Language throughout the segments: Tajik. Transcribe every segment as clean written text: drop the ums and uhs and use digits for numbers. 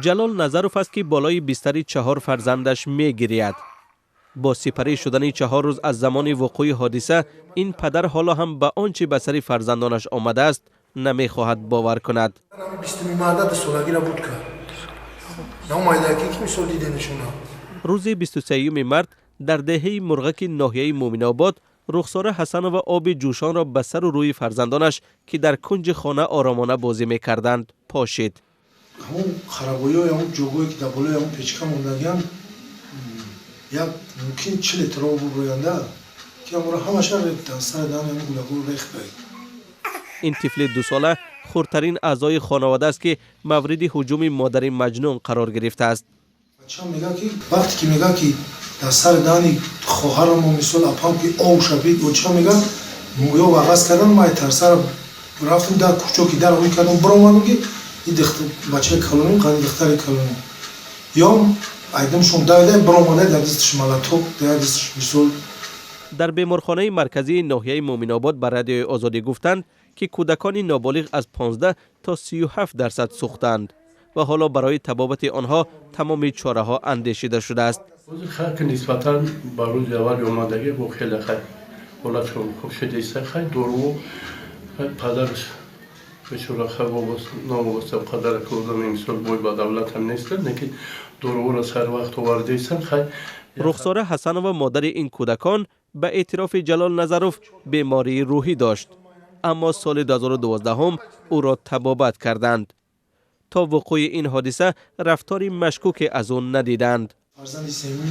Ҷалол Назаров аст, ки болои бистари чаҳор фарзандаш мегирияд. Бо сипарӣ шудани 4 рӯз аз замони вуқӯи ҳодиса, ин падар ҳоло ҳам ба он чӣ ба сари фарзандонаш омадааст, намехоҳад бовар кунад. 20-уми марта 2 солагира буд кард. Намайдаки ки мисол диденашона. Рӯзи 23-юми март дар деҳаи Мурғаки ноҳияи Муъминобод Рухсора Ҳасанова оби ҷӯшонро ба сару рӯи фарзандонаш, ки дар кунҷи хона оромона бозӣ мекарданд, пошид. Ҳамун харабоиҳои, ҳамун ҷогое, ки дар болои ҳамун печка мондагиан, як мумкин 40 литр об буброянда, ки ҳамонро ҳамаша дар сари даҳани ҳамун гулагул рехтай. Ин тифли 2-сола хурдтарин аъзои хонавода аст, ки мавриди ҳуҷуми модари маҷнун қарор гирифтааст. Бачам мега, ки вақте ки мега, ки дар сари даҳани хоҳарамо, мисол, апам, ки об шапид, оча мега, ё вағаз кардам, май тарсара рафтам дар кӯчо, ки дар ҳуй кардам, биромадам, ки и бачаи калоним қади духтари калоним ё айдамшон давида биромада, дар дасташ малаток, дар дасташ, мисол. Дар беморхонаи марказии ноҳияи Муъминобод ба Радиои Озодӣ гуфтанд, ки кӯдакони ноболиғ аз 15 то 37% сӯхтаанд ва ҳоло барои табобати онҳо тамоми чораҳо андешида шудааст. Ки нисбатан ба рӯзи аввали омадагӣ бо хеле хай ҳолатшон хуб шудааст. Хай, дору падараш бечора хай новобаста қадара ки одами, мисол, бой ба давлат ҳам нестанд, лекин доруҳоро сари вақт овардаистанд, хай. Рухсора Ҳасанова, модари ин кӯдакон, ба эътирофи Ҷалол Назаров, бемории рӯҳӣ дошт, аммо соли 2012 ӯро табобат карданд. То вуқӯи ин ҳодиса рафтори машкуке аз ӯ надиданд. Фарзанди сеюми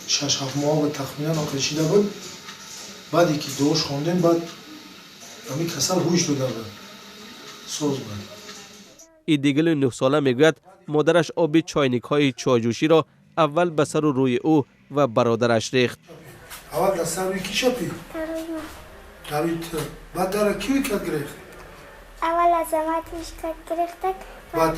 6-7 моҳ ба тахминан охир буд. Баъде ки дуош хондем, баъд ҳамин касал ҳуш дода буд, соз буд. Идигули 9-сола мегӯяд, модараш оби чойникҳои чойҷӯширо аввал ба сару рӯи ӯ ва бародараш рехт. Аввал дар сари ки шапид? Дари ту. Баъд дара ки кард гирехт? Аввал Азамат кард гирехтак. Баъд.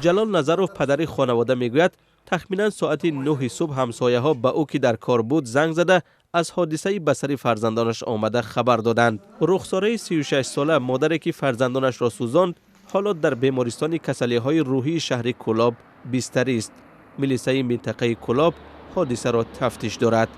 Ҷалол Назаров, падари хонавода, мегӯяд, тахминан соати 9-и субҳ ҳамсояҳо ба ӯ, ки дар кор буд, занг зада, аз ҳодисаи ба сари фарзандонаш омада хабар доданд. Рухсораи 36-сола, модаре ки фарзандонашро сӯзонд, ҳоло дар бемористони касалиҳои рӯҳии шаҳри Кӯлоб бистарист. Милисаи минтақаи Кӯлоб ҳодисаро тафтиш дорад.